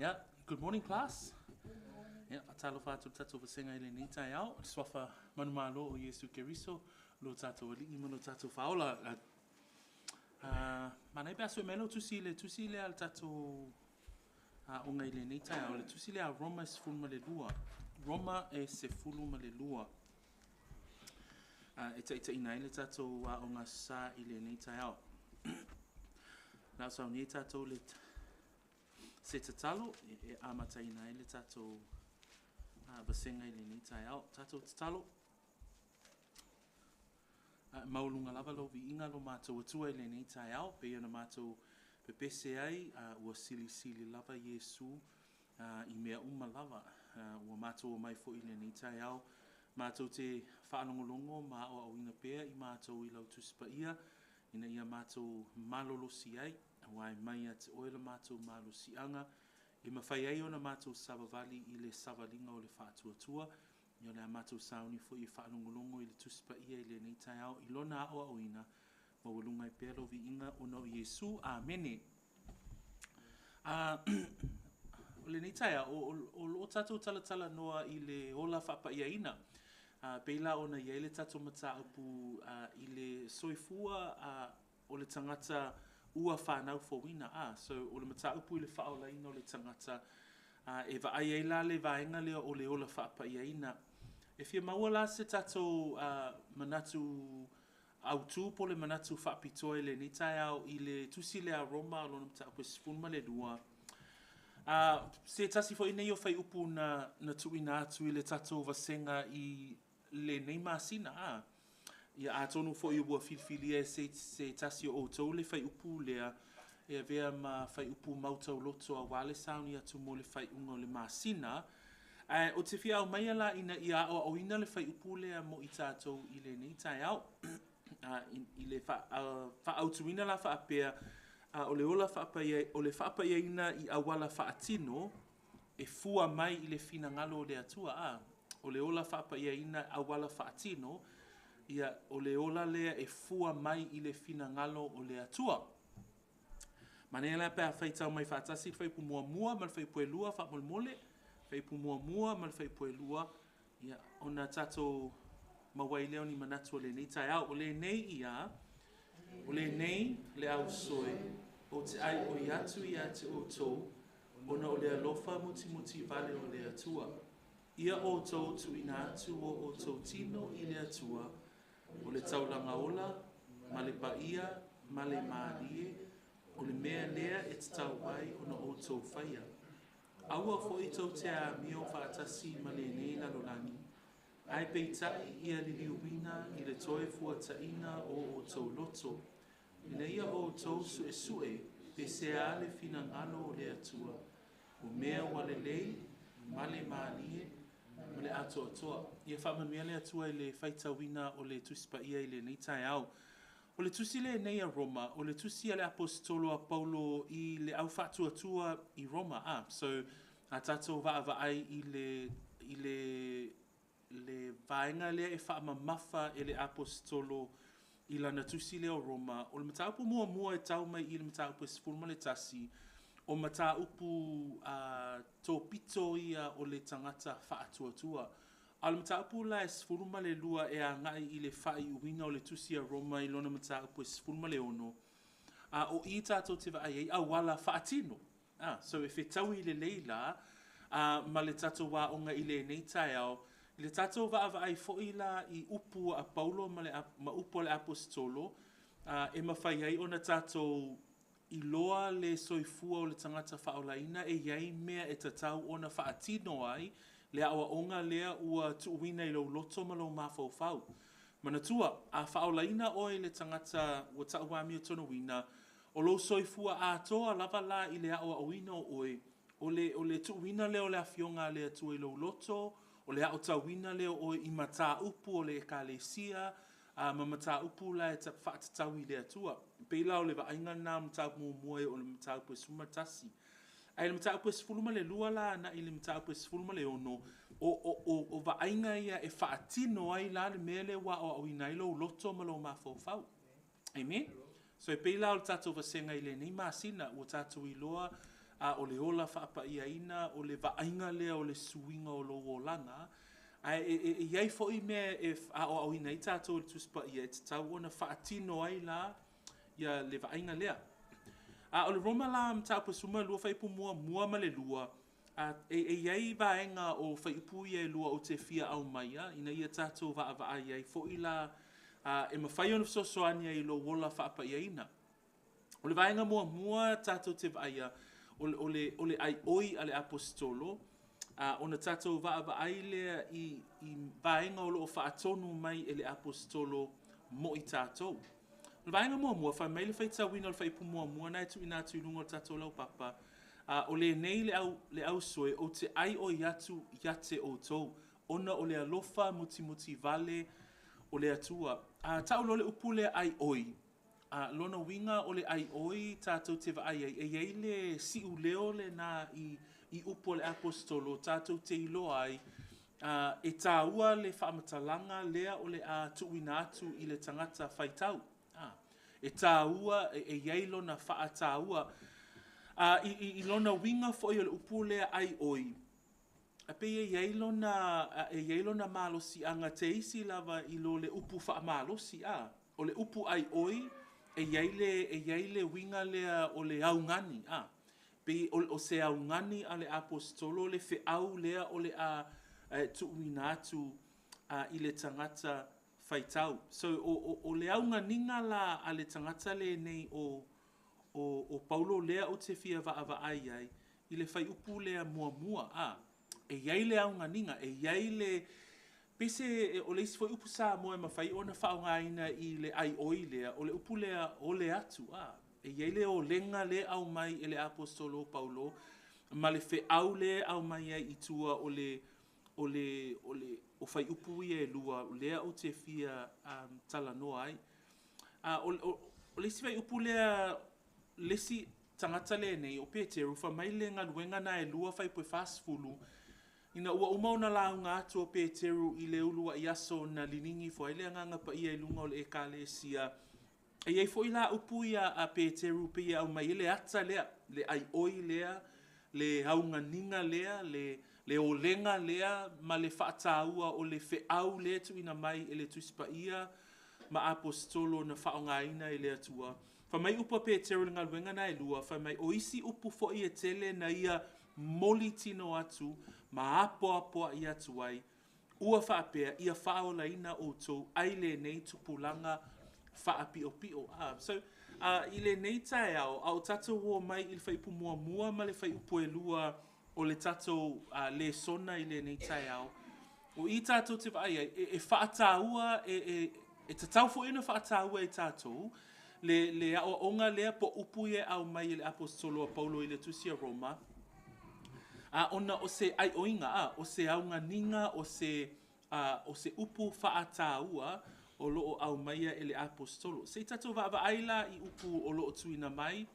Yeah, good morning class. Yeah, faatalofa atu i le tatou vasega i lenei taeao, i le suafa manumalo o Iesu Keriso, lo tatou Alii ma lo tatou Faaola. Manaia pe a sue mai lau tusi i le tusi lea a le tatou aoga i lenei taeao, le tusi lea a Roma e 12. Roma e 12. E taitaiina ai le tatou aoga Aso Sa i lenei taeao. O le a saunia tatou le se tatalo e amataina ai le tatou vasega i lenei taeao. Tatou tatalo. Maualuga lava lou viiga lo matou Atua i lenei taeao, pei ona matou pepese ai, ua silisili lava Iesu i mea uma lava. Ua matou omai foi i lenei taeao, matou te faalogologo ma aoaoina pea i matou i lau Tusi Paia, ina ia matou malolosi ai, aua e mai ia te oe le matou malosiaga, e mafai ai ona matou savavali i le savaliga o le faatuatua. Ia o le a matou sauni foi e faalogologo i le Tusi Paia i lenei taeao i lona aoaoina, maualuga ai pea lou viiga ona o Iesu. Amene. O lenei taeao, o lo o tatou talatalanoa i le ola faapaiaina. Pei la ona i ai le tatou mataupu i le soifua o le tagata ua fanau fouina. So, o le mataupu i le faaolaina o le tagata, e vaai ai la le vaega lea o le ola faapaiaina. E fia maua la se tatou manatu autu po o le manatu faapitoa i lenei taeao i le tusi lea a Roma lona mataupu e 12. Se tasi foi nei o fuaiupu na tuuina atu i le tatou vasega i lenei masina. Ia atonu foi ua filifilia e se tasi o outou le fuaiupu lea e avea ma fuaiupu mautauloto aua le sauni atu mo le faaiuga o le masina. Ae ou te fia aumaia la ina ia aoaoina le fuaiupu lea mo i tatou i lenei taeao. I le faaautuina la faapea, o le ola o le faapaiaina i auala faatino e fua mai i le finagalo o le Atua. O le ola faapaiaina auala faatino, ia, o le ola lea e fua mai i le finagalo o le Atua. Manaia la pe a faitau mai faatasi le fuaiupu muamua ma le fuaiupu e lua faamolemole. Fuaiupu muamua ma le fuaiupu e lua, ia, ona tatou maua ai lea o ni manatu o lenei taeao. O lenei ia, o lenei le ausoe, ou te aioi atu ia te outou, ona o le alofa mutimuti vale o le Atua. Ia outou tuuina atu o outou tino i le Atua, o le taulaga ola, ma le paia, ma le malie, o le mea lea e tatau ai ona outou faia. Aua foi tou te amio faatasi ma lenei lalolagi, ae peitai ia liliuina i le toe fuataina o outou loto, ina ia outou suesue pe sea le finagalo o le Atua, o mea ua lelei, ma le malie, ma le atoatoa. Ia faamanuia le Atua i le faitauina o le Tusi Paia i lenei taeao. O le tusi lenei a Roma, o le tusi a le aposetolo a Paulo i le au faatuatua i Roma. So, a tatou vaavaai i le vaega lea e faamamafa e le aposetolo i lana tusi lea o Roma, o le mataupu muamua e tau mai i le mataupu e 11, o mataupu topito ia o le tagata faatuatua. A o le mataupu la e 12 e agai i le faaiuina o le tusi a Roma i lona mataupu e 16, o i tatou te vaai ai auala faatino. So e fetaui lelei la ma le tatou aoga i lenei taeao, i le tatou vaavaai foi la i upu a Paulo ma upu a le aposetolo, e mafai ai ona tatou iloa le soifua o le tagata faaolaina e i ai mea e tatau ona faatino ai le aoaoga lea ua tuuina i lou loto ma lou mafaufau. Manatua, a faaolaina oe le tagata ua tau amiotonu, o lou soifua atoa lava la i le aoaoina o oe, o le tuuina lea o le afioga a le Atua i lou loto, o le aotauina lea o oe i mataupu o le ekalesia, ma mataupu la e faatatau i le Atua. Pei la o le vaaiga lena o le mataupu muamua e oo i le mataupu e 11. Ae i le mataupu e 12 la agai i le mataupu e 16, o vaaiga ia e faatino ai la le mea lea ua aoaoina ai lou loto ma lou mafaufau. Amen? So e pei la o le tatou vasega i lenei masina, ua tatou iloa o le ola faapaia-ina, o le vaaiga lea o le suiga o lou olaga, ae e i ai foi mea e aoaoina ai tatou e le Tusi Paia e tatau ona faatino ai la le vaaiga lea. A o le Roma la mataupu e 12 fuaiupu 1 ma le 2, e i ai vaega o fuaiupu ia e 2 ou te fia aumaia ina ia tatou vaavaai ai foi la, e mafai ona fesoasoani ai i lou ola faapaiaina. O le vaega muamua tatou te vaaia, o le aioi a le Aposetolo, ona tatou vaavaai lea i vaega o lo o faatonu mai e le Aposetolo mo i tatou. O le vaega muamua, fai mai le faitauina o le fuaiupu 1 lena e tuuina atu i luga o le tatou laupapa, “O lenei le ausoe ou te aioi atu ia te outou, ona o le alofa mutimutivale o le Atua.” A tau loa le upu lea aioi, o lona uiga o le aioi tatou te vaai ai, e i ai le siuleo lena i upu a le Aposetolo tatou te iloa ai, e taua le faamatalaga lea o le a tuuina atu i le tagata faitau. E taua, e i ai lona faataua. I lona uiga foi o le upu lea aioi, e pei e i ai lona malosiaga teisi lava i lo le upu faamalosi. O le upu aioi, e i ai le uiga lea o le augani. E pei o se augani a le Aposetolo le feau lea o le a tuuina atu i le tagata faitau. So, o le auganiga la a le tagata lenei o Paulo lea ou te fia vaavaai i ai i le fuaiupu lea muamua. E i ai le auganiga, e i ai le... pei se... o le isi foi upu Samoa e mafai ona faaaogaina i le aioi lea, o le upu lea, ole atu. E i ai le olega lea e aumai e le Aposetolo o Paulo ma le feau lea e aumai ai i tua o fuaiupu ia e 2 lea ou te fia talanoa ai. O le isi fuaiupu lea, le isi tagata lenei o Peteru, fai mai le galuega na e 2 fuaiupu e 40, ina ua uma ona lauga atu o Peteru i le uluai aso na liligi ifo ai le Agaga Paia i luga o le Ekalesia, e i ai foi la upu ia a Peteru e pei e aumai ai le ata lea, le aioi lea, le auganiga lea, le olega lea ma le faataua o le feau lea e tuuina mai e le Tusi Paia ma Aposetolo na faaaogaina e le Atua. Fai mai upu a Peteru i le galuega lena e 2, fai mai, o isi upu foi e tele na ia molitino atu ma apoapoai atu ai, ua faapea, ia faaolaina outou ai lenei tupulaga faapiopio. So, i lenei taeao, a o tatou o mai i le fuaiupu 1 ma le fuaiupu e 2 o le tatou lesona i lenei taeao, o i tatou te vaai ai, e faataua, e tatau foi ona faataua e tatou le aoaoga lea po o upu ia e aumai e le Aposetolo a Paulo i le tusi a Roma, ona o se aioiga, o se auganiga, o se upu faataua o lo o aumaia e le Aposetolo. Se i tatou vaavaai la i upu o lo o tuuina mai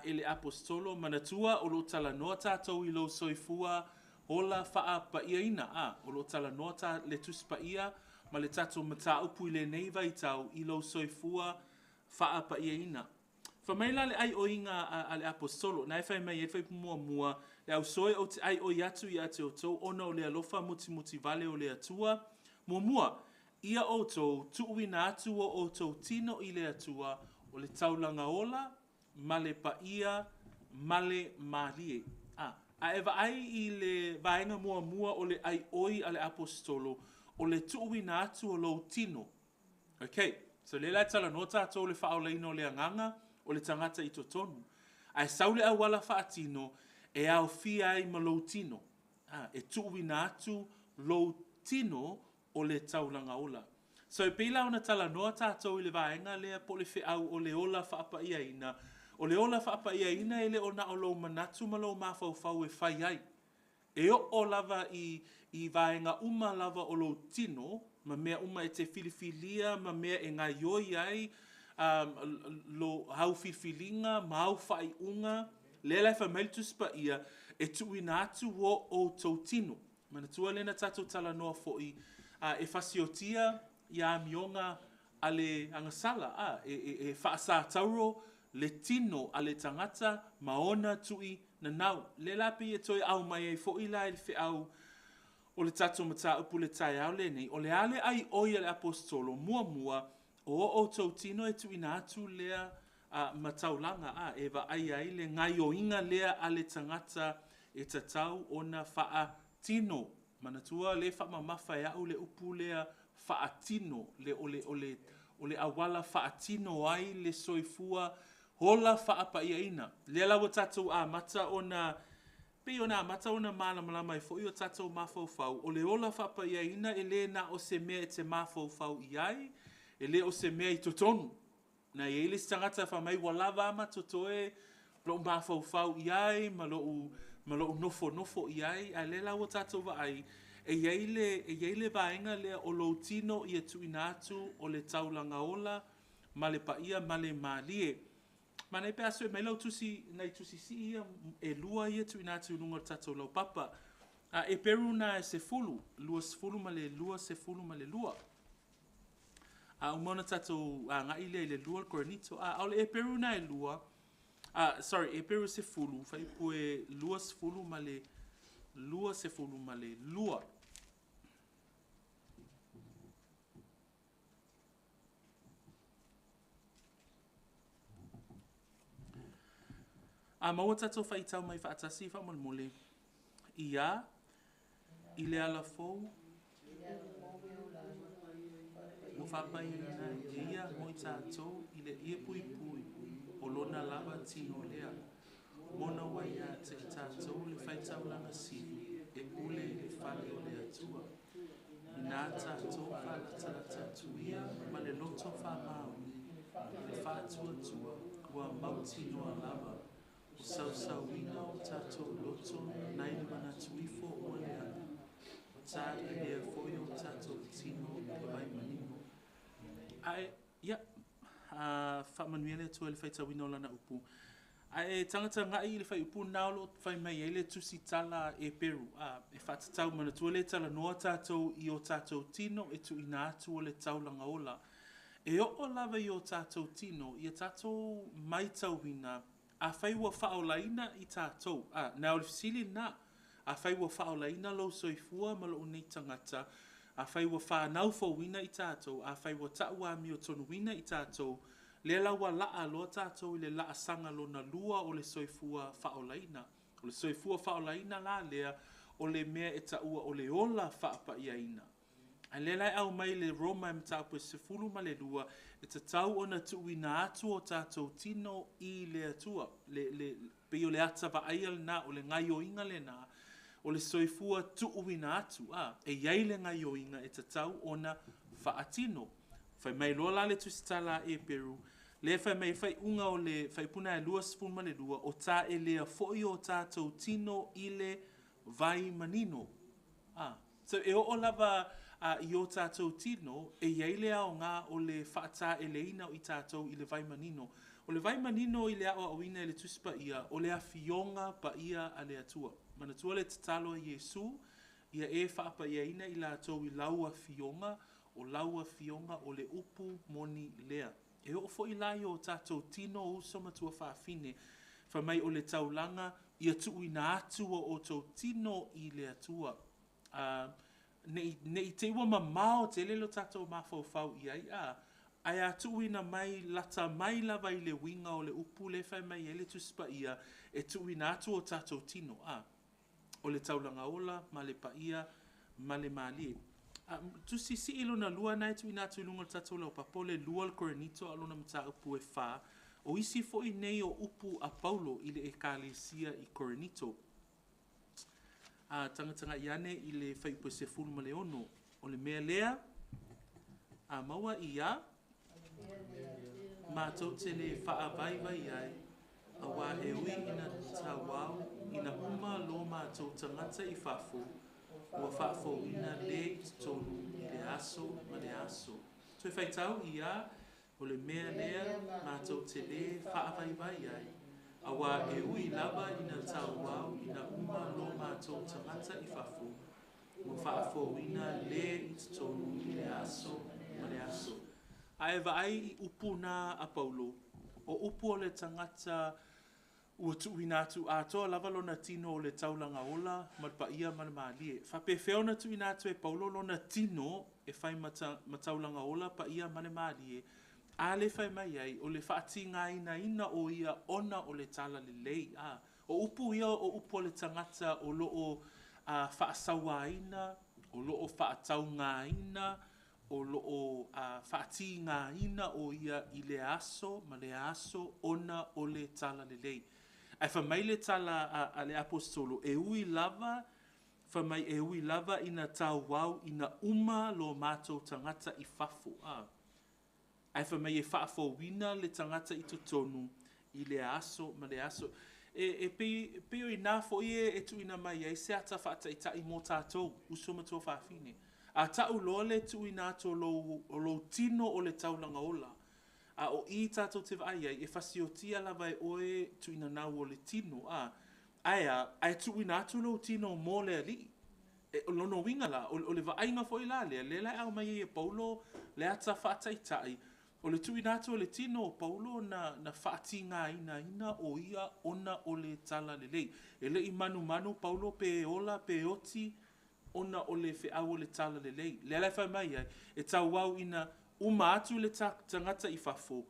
e le Aposetolo. Manatua o lo o talanoa tatou i lou soifua ola faapaiaina. O lo o talanoa le Tusi Paia ma le tatou mataupu i lenei vaitau i lou soifua faapaiaina. Fai mai la le aioiga a le Aposetolo, lena e fai mai ai le fuaiupu 1, le ausoe ou te aioi atu ia te outou ona o le alofa mutimutivale o le Atua. Muamua, ia outou tuuina atu o outou tino i le Atua, o le taulaga ola ma le paia ma le malie. A e vaai i le vaega muamua o le aioi a le Aposetolo, o le tuuina atu o lou tino. Okay, so lea la e talanoa tatou i le faaolaina o le agaga o le tagata i totonu. Ae sau le auala faatino e aofia ai ma lou tino. E tuuina atu lou tino o le taulaga ola. So e pei la ona talanoa tatou i le vaega lea po o le feau o le ola faapaiaina. O le ola faapaiaina e le o na o lou manatu ma lou mafaufau e fai ai. E oo lava i vaega uma lava o lou tino ma mea uma e te filifilia ma mea e gaoioi ai au filifiliga ma au faaiuga. Lea la e fai mai le Tusi Paia, e tuuina atu o outou tino. Manatua lea na tatou talanoa foi, e fasiotia ia amioga a le agasala, e faasatauro. le tino a le tagata ma ona tui nanau. Lea la pei e toe aumai ai foi la i le feau o le tatou mataupu i le taeao lenei, o le a le aioi a le Aposetolo? Muamua, o o outou tino e tuuina atu lea ma taulaga, a, e vaaia ai le gaioiga lea a le tagata e tatau ona faatino. Manatua lea e faamamafa e au le upu lea faatino, le, o le, o le, o le auala faatino ai le soifua ola faapaiaina. Lea la ua tatou amata ona pei ona amata ona malamalama ai foi o tatou mafaufau, o le ola faapaiaina e le na o se mea e te mafaufau i ai, e le o se mea i totonu. Na i ai le isi tagata fai mai ua lava a ma totoe lou mafaufau i ai ma lou nofonofo i ai, a o lea la ua tatou vaai, e i ai le, e i ai le vaega lea o lou tino ia tuuina atu o le taulaga ola ma le paia ma le malie. Manaia pe a sue mai lau tusi, nai tusi sii ia e lua ia e tuuina atu i luga o le tatou laupapa. A Eperu na e 10, 20 ma le 22. A uma ona tatou agai lea i le 2 Korinito. A o le Eperu na e 2, sorry, Eperu 10, fuaiupu e 20 ma le 22. A maua tatou faitau mai faatasi faamolemole. Ia, i le ala fou, ua faapaiaina ai e ia mo i tatou i le ie puipui o lona lava tino lea. Mona ua ia te i tatou le faitaulaga sili e pule i le fale o le Atua. Inā tatou faalatalata atu ia ma le loto faamaoni i le faatuatua ua mautinoa lava, o sausauina o tatou loto nai le manatu ifo ua leaga, o taelea foi o tatou tino i le vai manino. Ae, ia, faamanuia le Atua i le faitauina o Lana upu. Ae tagatagai i le fuaiupu lena o lo o fai mai ai le tusitala a Eperu, e faatatau, manatua lea e talanoa tatou i o tatou tino e tuuina atu o le taulaga ola. E oo lava i o tatou tino, ia tatou matauina, afai ua faaolaina i tatou, a, na o le fesili lena, afai ua faaolaina lou soifua ma lou nei tagata, afai ua fanau fouina i tatou, afai ua tau amiotonuina i tatou, lea la ua laa loa tatou i le laasaga lona lua o le soifua faaolaina. O le soifua faaolaina la lea, o le mea e taua o le ola faapaiaina. A o lea la e aumai i le Roma i mataupu e 12, e tatau ona tuuina atu o tatou tino i le Atua. Le, le, pei o le ata vaaia lena, o le gaioiga lena, o le soifua tuuina atu. A, e i ai le gaioiga e tatau ona faatino. Fai mai loa la le tusitala a Eperu, lea e fai mai ai faaiuga o le fuaiupu lena e 22, o taelea foi o tatou tino i le vai manino. A, so e oo lava i o tatou tino, e i ai le aoga o le faataeleina o i tatou i le vai manino. O le vai manino i le aoaoina e le Tusi Paia, o le afioga paia a le Atua. Manatua le tatalo a Iesu, ia e faapaiaina i latou i lau afioga, o lau afioga o le upu moni lea. E oo foi la i o tatou tino, uso ma tuafafine, fai mai o le taulaga ia tuuina atu o outou tino i le Atua. Ne i te i ua mamao tele lo tatou mafaufau i ai, a, ae a tuuina mai, lata mai lava i le uiga o le upu lea e fai mai ai le Tusi Paia, e tuuina atu o tatou tino, a, o le taulaga ola ma le paia ma le malie. Tusi sii lona lua na e tuuina atu i luga o le tatou laupapa, o le 2 Korinito a o lona mataupu e 4, o isi foi nei o upu a Paulo i le ekalesia i Korinito. A tagatagai ane i le fuaiupu e 16, o le mea lea, a maua ia, matou te le faavaivai ai, auā e ui ina tauao, ina uma lo matou tagata i fafo, ua faafouina le i totonu i le aso ma le aso. Toe faitau ia, o le mea lea matou te lē faavaivai ai, auā e ui lava ina tauao ina uma lo matou tagata i fafo, ua faafouina le i totonu i le aso ma le aso. Ae vaai i upu na a Paulo, O upu o le tagata ua tuuina atu atoa lava lona tino o le taulaga ola ma le paia ma le malie. Faapefea ona tuuina atu e Paulo lona tino e fai ma ma taulaga ola, paia ma le malie? A lea e fai mai ai, o le faatigainaina o ia ona o le talalelei. A, o upu ia o upu a le tagata o lo o faasauaina, o lo o faataugaina, o lo o faatigaina o ia i lea aso ma lea aso ona o le talalelei. Ae fai mai le tala a le Aposetolo, e ui lava, fai mai e ui lava ina tauau ina uma lo matou tagata i fafo. A. Ae fai mai e faafouina le tagata i totonu i lea aso ma lea aso. E pei o i ina foi e tuuina mai ai se ata faataitai mo tatou, uso ma tuafafine. A tau loa le tuuina atu o lou tino o le taulaga ola, a o i tatou te vaai ai, e fasiotia lava e oe tuuina nau o le tino, a. Ae a? Ae tuuina atu lou tino mo le Alii. E, o lona uiga la, o le vaaiga foi la lea, lea la e aumai ai e Paulo le ata faataitai, o le tuuina atu o le tino o Paulo na faatigainaina o ia ona o le talalelei. E le i manumanu Paulo pe ola pe oti ona o le feau o le talalelei. Lea la e fai mai ai, e tauau ina uma atu le tagata i fafo,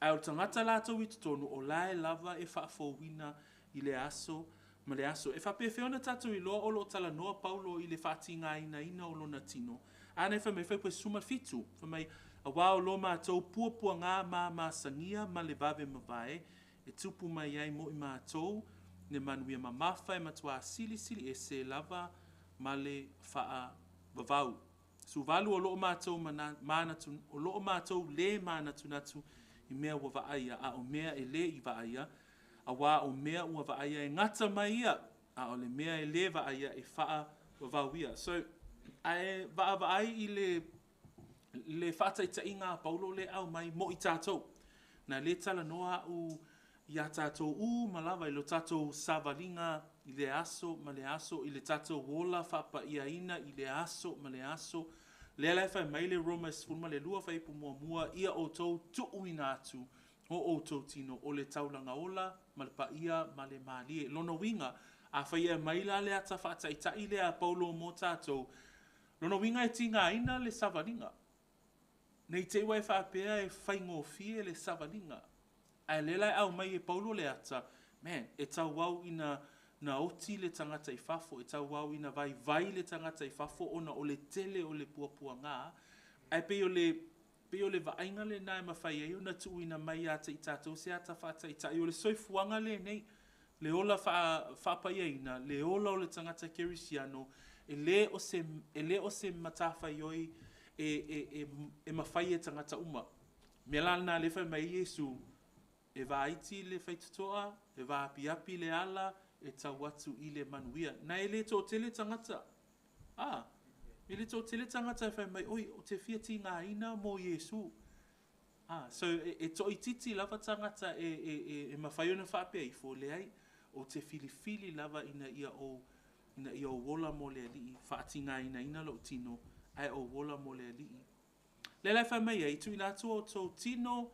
ae o le tagata latou i totonu, o la e lava e faafouina i lea aso ma lea aso. E faapefea ona tatou iloa o lo o talanoa Paulo i le faatigainaina o lona tino? A lea e fai mai, Fuaiupu 17, fai mai, aua o lo matou puapuagā mamasagia ma le vave mavae, e tupu mai ai mo i matou le manuia mamafa e matua silisili ese lava ma le faavavau. 18, o lo o matou le manatunatu i mea ua vaaia, a o mea e le i vaaia, aua o mea ua vaaia e gata mai ia, a o le mea e le vaaia e faavavau ia. So, ae vaavaai i le faataitaiga a Paulo lea e aumai mo i tatou. Na lea e talanoa au ia tatou uma lava i lo tatou savaliga i lea aso ma lea aso, i le tatou ola faapaiaina i lea aso ma lea aso. Lea la e fai mai le Roma 12 fuaiupu 1, ia outou tuuina atu o outou tino o le taulaga ola ma le paia ma le malie. Lona uiga, afai e aumai la le ata faataitai lea a Paulo mo tatou, lona uiga e tigaina le savaliga. Ne i te i ua e faapea e faigofie le savaliga. Ae lea la e aumai e Paulo le ata, man, e tauau ina na oti le tagata i fafo, e tauau ina vaivai le tagata i fafo ona o le tele o le puapuagā. Ae pei o le pei o le vaaiga lena e mafai ai ona tuuina mai ia te i tatou se ata faataitai o le soifuaga lenei, le ola faapaiaina, le ola o le tagata kerisiano, e le o se matafaioi e mafai e tagata uma. Mea la lena lea e fai mai ai Iesu, e vaiti le faitotoa, e vaapiapi le ala, e tau atu i le manuia. Na e le toatele tagata, a, e le toatele tagata e fai mai, oi, ou te fia tigaina mo Iesu. A, so e toaitiiti lava tagata e mafai ona faapea ifo, leai, ou te filifili lava ina ia ou ola mo le Alii, faatigainaina lou tino, ae ou ola mo le Alii. Lea la e fai mai ai, tuuina atu outou tino,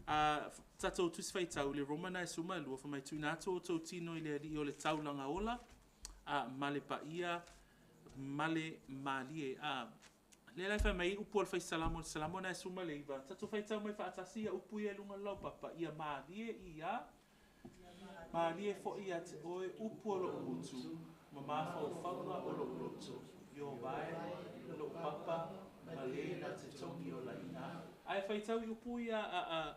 a tatou Tusi Faitau i le Roma na e 12, fai mai tuuina atu outou tino i le Alii o le taulaga ola, a, ma le paia, ma le malie. A, lea la e fai mai upu a le Fai Salamo, le Salamo na e 19, tatou faitau mai faatasi ia upu ia i luga o le laupapa, ia malie ia, malie foi ia te oe upu o lou gutu, ma mafaufauga o lou loto, Ieova e, lou papa, ma le na te togiolaina au. Ae faitau i upu ia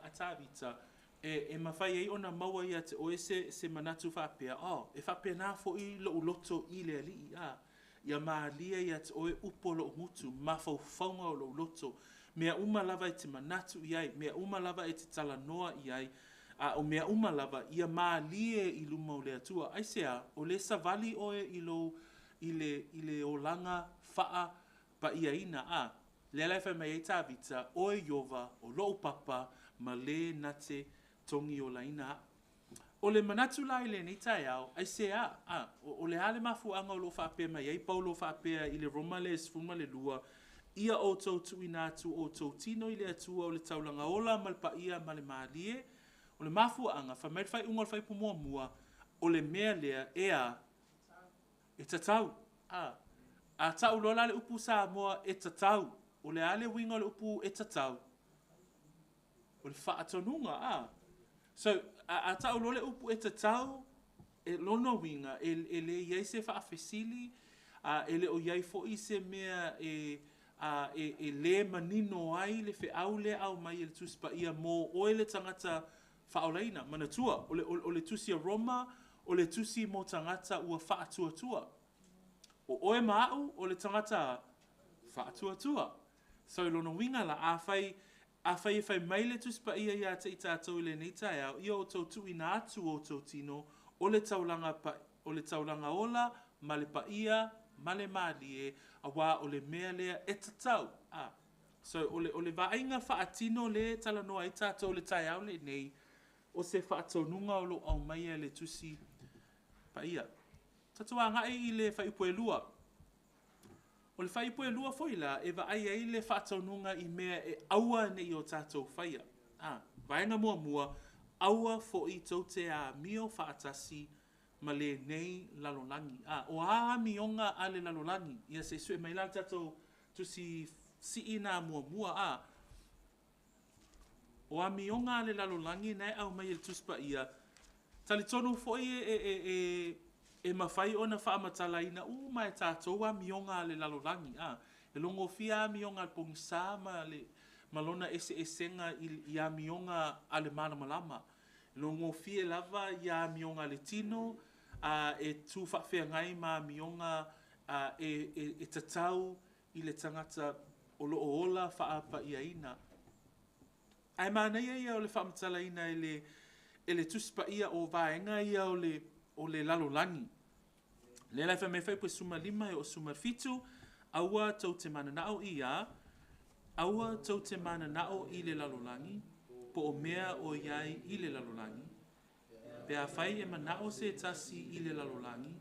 a Tavita, e mafai ai ona maua ia te oe se manatu faapea, oh, e faapena foi lou loto i le Alii, a. Ia malie ia te oe upu o lou gutu, mafaufauga o lou loto, mea uma lava e te manatu i ai, mea uma lava e te talanoa i ai, a o mea uma lava, ia malie i luma o le Atua. Aisea? O lea e savali oe i lou, i le olaga faapaiaina, a. Lea la e fai mai ai Tavita, oe Ieova, o lou papa, ma le na te togiolaina au. O le manatu la i lenei taeao, aisea? A, o le a le mafuaaga o lo o faapea mai ai Paulo faapea i le Roma lea e 12, ia outou tuuina atu outou tino i le Atua o le taulaga ola ma le paia ma le malie. O le mafuaaga, fai mai le faaiuga o le fuaiupu muamua, o le mea lea e a? E tatau. A, a tau loa la le upu Samoa e tatau, o le a le uiga o le upu e tatau? O le faatonuga, a. So, a, a tau loa le upu e tatau, e lona uiga, e, e le i ai se faafesili, a, e le o i ai foi se mea e, a, e, e le manino ai le feau lea e aumai e le Tusi Paia mo oe le tagata faaolaina. Manatua, o le, o le Tusi a Roma, o le tusi mo tagata ua faatuatua. O oe ma a'u, o le tagata faatuatua. So, lona uiga la, afai, afai e fai mai le Tusi Paia ia te i tatou i lenei taeao, ia outou tuuina atu o outou tino, o le taulaga, pa, o le taulaga ola ma le paia ma le mālie, auā o le mea lea e tatau. A. So, o le, o le vaaiga faatino lea e talanoa ai tatou i le taeao lenei, o se faatonuga o lo o aumaia e le Tusi Paia. Tatou agai i le fuaiupu e 2. O le fuaiupu e 2 foi la, e vaai ai le faatonuga i mea e aua ne i o tatou faia. A, vaega muamua, aua foi tou te amio faatasi ma lenei lalolagi. A, o a amioga a le lalolagi? Ia se i sue mai la le tatou tusi sii lena muamua. A, o amioga a le lalolagi na e aumai e le Tusi Paia, talitonu foi e, e, e, e mafai ona faamatalaina uma e tatou amioga a le lalolagi. A, e logofia amioga a le pogisa ma, le, ma lona eseesega i, i amioga a le malamalama. E logofie lava i amioga a le tino, a, e tu faafeagai ma amioga a, e, e, e tatau i le tagata o lo o ola faapaiaina. Ae manaia ia o le faamatalaina e le, e le Tusi Paia o vaega ia o le, o le lalolagi. Lea la e fai mai fuaiupu 15 e oo 17, aua tou te mananao i a, aua tou te mananao i le lalolagi, po o mea o i ai i le lalolagi. Pe afai e manao se tasi i le lalolagi,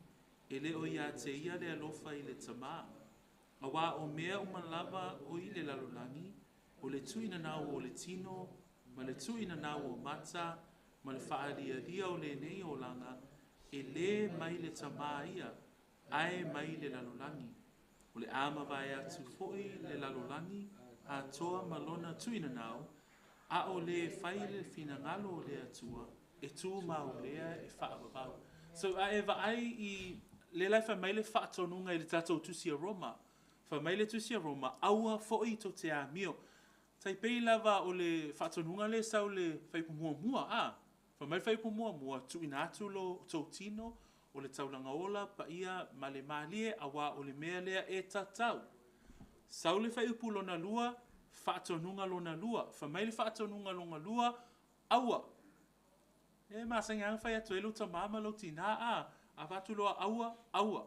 e le o ia te ia le alofa i le Tamā. Auā o mea uma lava o i le lalolagi, o le tuuinanau o le tino, ma le tuuinanau o mata, ma le faalialia o lenei olaga, e lē mai le Tamā ia, ae mai le lalolagi. O le a mavae atu foi le lalolagi atoa ma lona tuuinanau, a o le fai le finagalo o le Atua, e tumau lea e faavavau. So, a e vaai i lea la e fai mai le faatonuga i le tatou Tusi a Roma, fai mai le Tusi a Roma, aua foi tou te amio. Tai pei lava o le faatonuga lea e sau i le fuaiupu muamua, a? Fai mai le fuaiupu muamua, tuuina atu lo outou tino, o le taulaga ola, paia ma le mālie, auā o le mea lea e tatau. Sau le fuaiupu lona lua, faatonuga lona lua. Fai mai le faatonuga lona lua, aua. E masani lava ona fai atu ai lou tama ma lou tina, a, a fai atu loa aua, aua.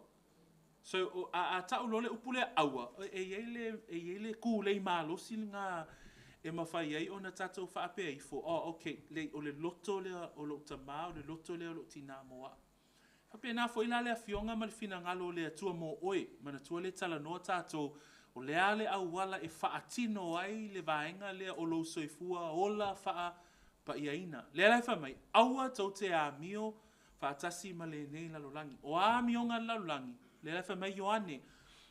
So, o, a, a tau loa le upu lea aua, e i ai le, e i ai le kūlei malosi lena e mafai ai ona tatou faapea ifo, oh, okay, leai, o le loto lea o lou tama, o le loto lea o lou tina mo a'u. Faapena foi la le Afioga ma le finagalo o le Atua mo oe. Manatua lea e talanoa tatou, o le a le auala e faatino ai le vaega lea o lou soifua ola faapaiaina. Lea la e fai mai, aua tou te amio faatasi ma lenei lalolagi. O a amioga a le lalolagi? Lea la e fai mai Ioane,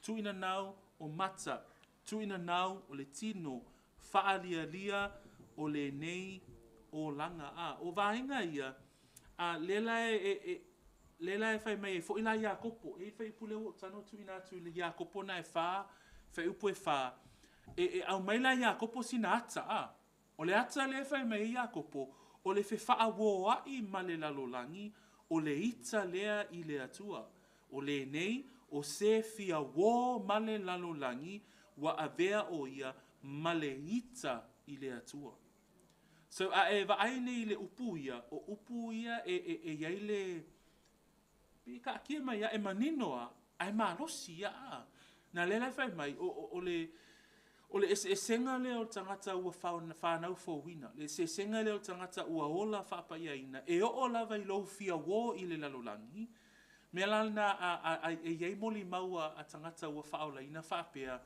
tuuinanau o mata, tuuinanau o le tino, faalialia o lenei olaga. A, o vaega ia, a, lea la e, e, e lea la e fai mai ai foi la Iakopo. E i ai le fuaiupu lea ua ou tago tuuina atu i le Iakopo na e fa, fuaiupu e fa. E, e aumai la e Iakopo sina ata, a. O le ata lea e fai mai ai Iakopo, o le fefaauoa'i ma le lalolagi, o le ita lea i le Atua. O lenei, o se fia uō ma le lalolagi, ua avea ʻo ia ma le ita i le Atua. So, a e vaai nei i le upu ia, o upu ia e, e, e i ai le, pei e taatia mai lava, e manino lava, ae malosi lava. A. Na lea la e fai mai, o, o, o le, o le eseesega lea o le tagata ua fanau fouina, le eseesega lea o le tagata ua ola faapaiaina, e oo lava i lou fia uō i le lalolagi, mea la lena a, a, a, e i ai molimau a, a tagata ua faaolaina faapea,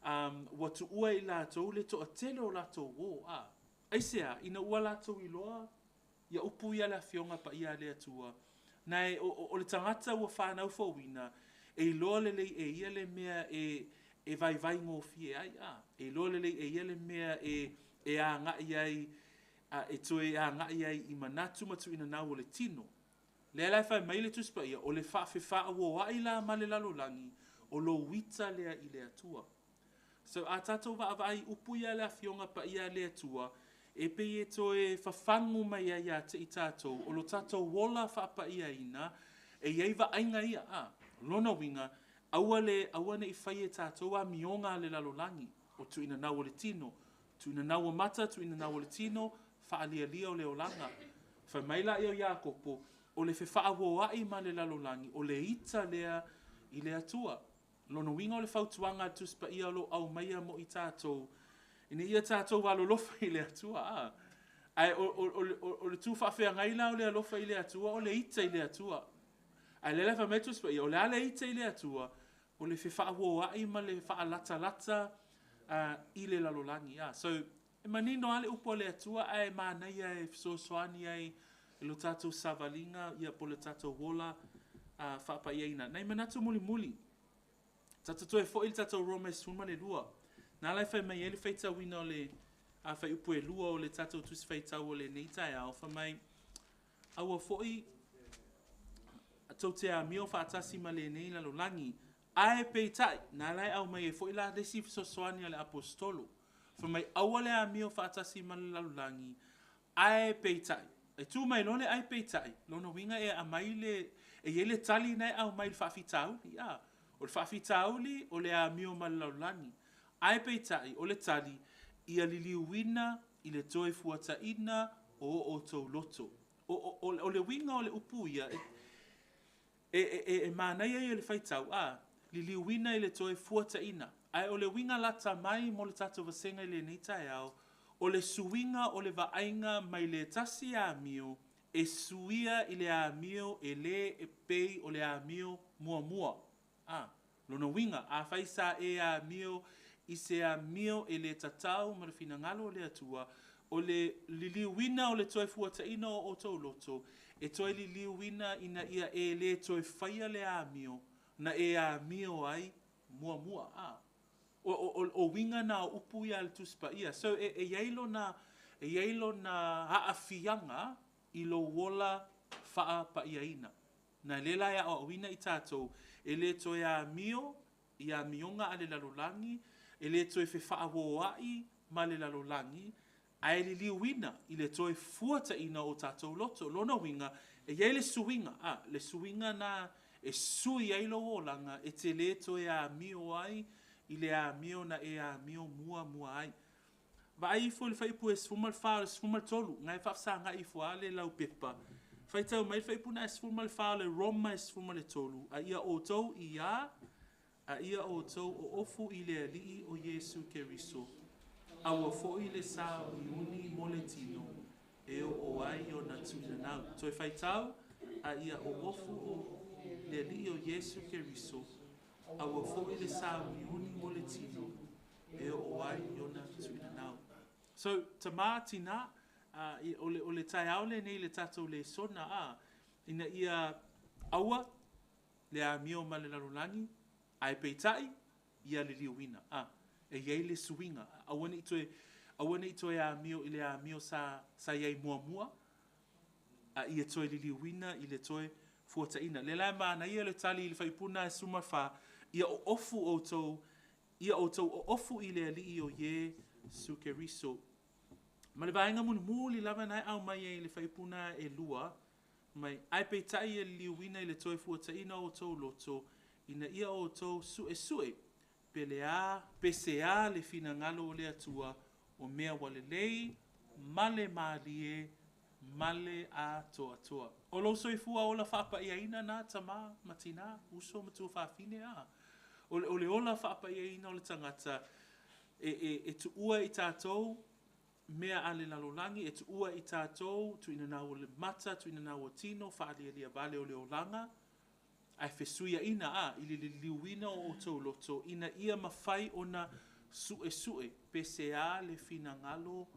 um, ua tuua e i latou le toatele o latou uō. A. Aisea? Ina ua latou iloa Ia upu ia a le Afioga Paia a le Atua, na e, o le tagata ua fanau fouina, e iloa lelei e ia le mea e vaivai gofie ai, a. E iloa lelei e ia le mea e agai ai, e toe agai ai i manatu ma tuuina o le tino. Lea la e fai mai le Tusi Paia, o le faafefaaoaai la ma le lalolagi, o lou ita lea i le Atua. So a tatou vaavaai i upu ia a le Afioga Paia a le Atua, e pei e toe fafagu mai ai ia te i tatou, o lo tatou ola faapaiaina, e i ai vaaiga ia. A, lona uiga, aua le, aua ne i faia e tatou amioga a le lalolagi, o tuuina o le tino, tuuina o mata, tuuina o le tino, faalialia o le olaga. Fai mai laia o Iakopo, o le fefaauoai ma le lalolagi, o le ita lea i le Atua. Lona uiga o le fautuaga a le Tusi Paia o lo o aumaia mo i tatou, ina ia tatou alolofa i le Atua. A? Ae o le tu faafeagai la o le alofa i le Atua o le ita i le Atua. Ae o lea la e fai mai le Tusi Paia, o le a le ita i le Atua? O le fefaauoai ma le faalatalata i le lalolagi. So, e manino lava le upu a le Atua ae manaia e fesoasoani ai i lo tatou savaliga ia po o le tatou ola faapaiaina. Nai manatu mulimuli, tatou toe foi i le tatou Roma e 12. Na la e fai mai ai le faitauina o le fuaiupu e 2 o le tatou Tusi Faitau o lenei taeao, fai mai, aua foi tou te amio faatasi ma lenei lalolagi, ae peitai, na la e aumai ai foi la le isi fesoasoani a le Aposetolo. Fai mai, aua le amio faatasi ma le lalolagi, ae peitai. E tu mai loa le ae peitai, lona uiga e aumai le, e i ai le tali na e aumai i le faafitauli. A, o le faafitauli o le amio ma le lalolagi. Ae peitai, o le tali, ia liliuina i le toe fuataina o outou loto. O le uiga o le upu ia, e manaia ia o le faitau, a, liliuina i le toe fuataina. Ae o le uiga lata mai mo le tatou vasega i lenei taeao, o le suiga o le vaaiga mai le tasi amio e suia i le amio e le e pei o le amio muamua. A, lona uiga, afai sa e amio i se amio e le tatau ma le finagalo o le Atua, o le liliuina o le toe fuataina o outou loto, e toe liliuina ina ia e le toe faia le amio na e amio ai muamua. A, o uiga na o upu ia a le Tusi Paia. So, e i ai lona, e i ai lona aafiaga i lou ola faapaiaina. Na lea la e aoaoina i tatou, e le toe amio i amioga a le lalolagi, e le toe fefaauoai ma le lalolagi, ae liliuina i le toe fuataina o tatou loto. Lona uiga, e i ai le suiga, a, le suiga na e sui ai lou olaga e te le toe amio ai i le amio na e amio muamua ai. Vaai ifo i le fuaiupu e 14 o le 13, na e faafesagai ifo lava le laupepa. Faitau mai le fuaiupu lena e 14 o le Roma e 13, a ia outou iā, a ia outou oofu i le Alii o Iesu Keriso, aua foi le sauniuni mo le tino, e oo ai ona tuinanau. Toe faitau, a ia oofu o le Alii o Iesu Keriso, aua foi le sauniuni mo le tino, e oo ai ona tuinanau. So, tamā, tinā, o le taeao lenei i le tatou lesona, ina ia aua le amio ma le lalolagi, ae peitai, ia liliuina. E i ai le suiga, aua ne i toe, aua ne i toe amio i le amio sa i ai muamua, a ia toe liliuina i le toe fuataina. Lea la e manaia le tali i le fuaiupu lena e 14, ia oofu outou, ia outou oofu i le Alii o Iesu Keriso. Ma le vaega mulimuli lava na e aumai ai i le fuaiupu lena e 2, mai, ae peitai ia liliuina i le toe fuataina o outou loto, ina ia outou suesue pe le a, pe se a le finagalo o le Atua, o mea ua lelei ma le malie ma le atoatoa. O lou soifua ola faapaiaina na tama ma tina, uso ma tuafafine, a. O le ola faapaiaina o le tagata e tuua i tatou mea a le lalolagi, e tuua i tatou tuuina o le mata, tuuina o tino, faalialia vale o le olaga, ae fesuiaina a, i le liliuina o outou loto, ina ia mafai ona suesue pe se a le finagalo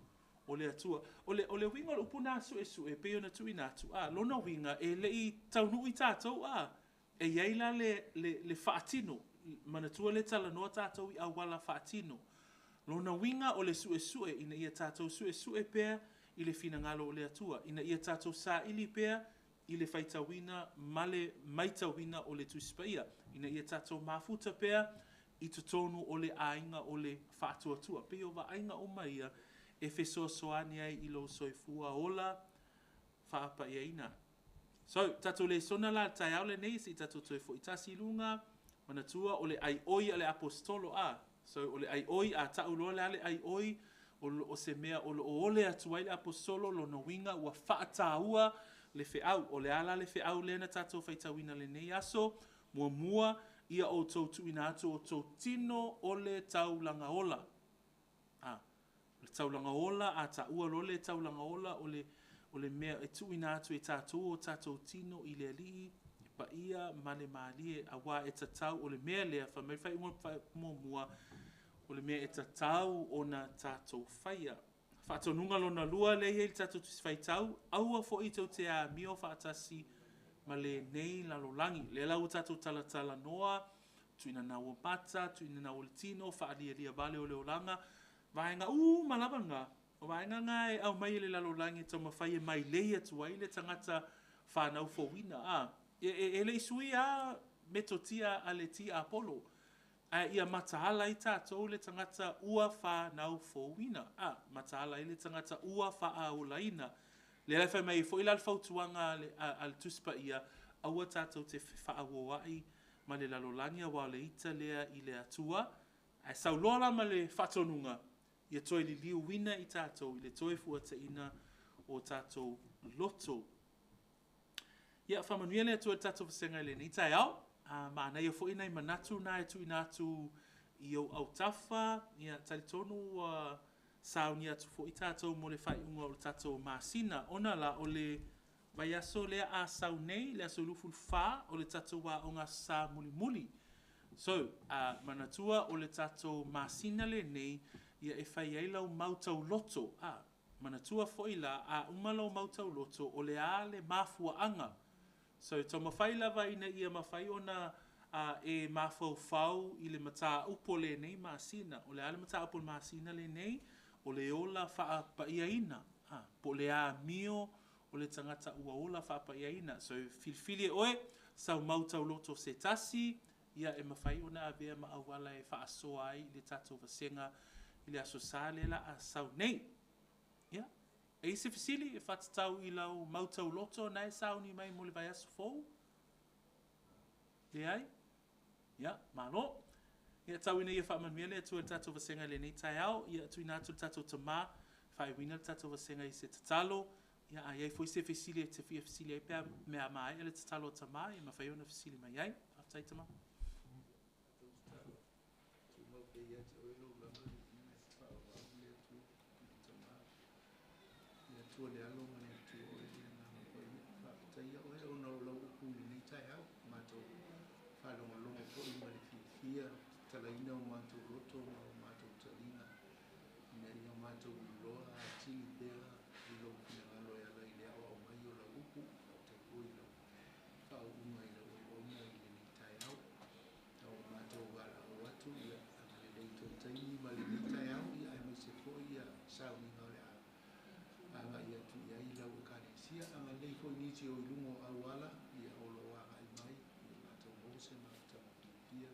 o le Atua. O le, o le uiga o le upu na suesue e pei ona tuuina atu, a, lona uiga e le i taunuu i tatou, a, e i ai la le, le, le faatino. Manatua lea e talanoa tatou i auala faatino. Lona uiga o le suesue ina ia tatou suesue pea i le finagalo o le Atua, ina ia tatou saili pea i le faitauina ma le maitauina o le Tusi Paia, ina ia tatou mafuta pea i totonu o le aiga o le faatuatua. E pei o vaaiga uma ia e fesoasoani ai i lou soifua ola faapaiaina. So, tatou lesona la i le taeao lenei, se i tatou toe foi tasi i luga, manatua o le aioi a le Aposetolo a. So, o le aioi, a tau loa le a le aioi, o se mea o lo o ole atu ai le Aposetolo, lona uiga ua faataua le feau. O le a la le feau lea na tatou faitauina i lenei aso? Muamua, ia outou tuuina atu outou tino o le taulaga ola. A, o le taulaga ola, a taua loa le taulaga ola, o le, o le mea e tuuina atu e tatou o tatou tino i le Alii, e paia ma le malie, aua e tatau, o le mea lea, fai mai le faaiuga muamua, o le mea e tatau ona tatou faia. Faatonuga lona lua lea e i ai i le tatou Tusi Faitau, aua foi tou te amio faatasi ma lenei lalolagi. Lea la ua tatou talatalanoa, tuuina ua mata, tuuina ua le tino, faalialia vale o le olaga, vaega uma lava na, o vaega na e aumai e le lalolagi e taumafai e mailei atu ai le tagata fanau fouina. A, e, e, e le i suia lava metotia a le tiapolo, ae ia mataala ai tatou le tagata ua fanau fouina. A, mataala ai le tagata ua faaolaina. Lea la e fai mai ai foi la le fautuaga a le, a, a le Tusi Paia, aua tatou te fefaaoaoai ma le lalolagi aua o le ita lea i le Atua. Ae sau loa la ma le faatonuga, ia toe liliuina i tatou i le toefuataiga o tatou loto. Ia, faamanuia le Atua i le tatou vasega i lenei taeao. A, manaia foi nai manatu na e tuuina atu i ou autafa. Ia, talitonu ua sauni atu foi tatou mo le faaiuga o le tatou masina. Ona la, o le vaiaso lea a sau nei, le aso 24, o le tatou aoga Aso Sa mulimuli. So, manatua o le tatou masina lenei, ia e fai ai lau mau tauloto. A, manatua foi la, a uma lau mau tauloto, o le a le mafuaaga? So, taumafai lava ina ia mafai ona e mafaufau i le mataupu o lenei masina. O le a le mataupu o le masina lenei? O le ola faapaiaina, a, po o le amio o le tagata ua ola faapaiaina. So, filifili e oe sau mau tauloto se tasi, ia e mafai ona avea ma auala e faasoa ai i le tatou vasega i le Aso Sa lea la a sau nei. Ia, e i ai se fesili e faatatau i lau mau tauloto na e sauni mai mo le vaiaso fou? Leai? Ia, malo. Ia, tau ina ia faamanuia le Atua i le tatou vasega i lenei taeao. Ia, tuuina atu le tatou Tama, faaiuina le tatou vasega i se tatalo. Ia, a i ai foi se fesili e te fia fesili ai pe a mea maea le tatalo a Tama, ia mafai ona fesili mai ai. Faafetai Tama. Tumau pea ia te oe lou lava viiga e faaauau le Atua i le Tama, le Atua le Alo ma le Atua oe le Agaga Paia. Faafetaia oe ona o lau upu i lenei taeao, matou faalogologo foi ma le fiafia, tatalaina o matou loto ma o matou taliga, ina ia matou iloa atili pea i lou finagalo e ala i le aoao mai o lau upu. Faafetai foi i lau faauuga i lau auauna i lenei taeao. A ua matou valaau atu, ia agalelei i toe taimi ma lenei taeao, ia aemaise foi ia sauniga o le a agai atu i ai lau Ekalesia. Agalelei foi i nisi o i luga o auala, ia o lo o agai mai, ia matou maua se mafutaga fiafia.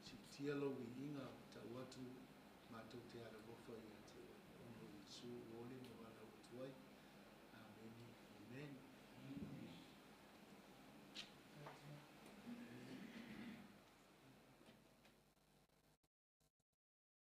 Siitia lou viiga, tau atu matou te alolofa ia te oe. Ona o Iesu ua ole ma valaau atu ai.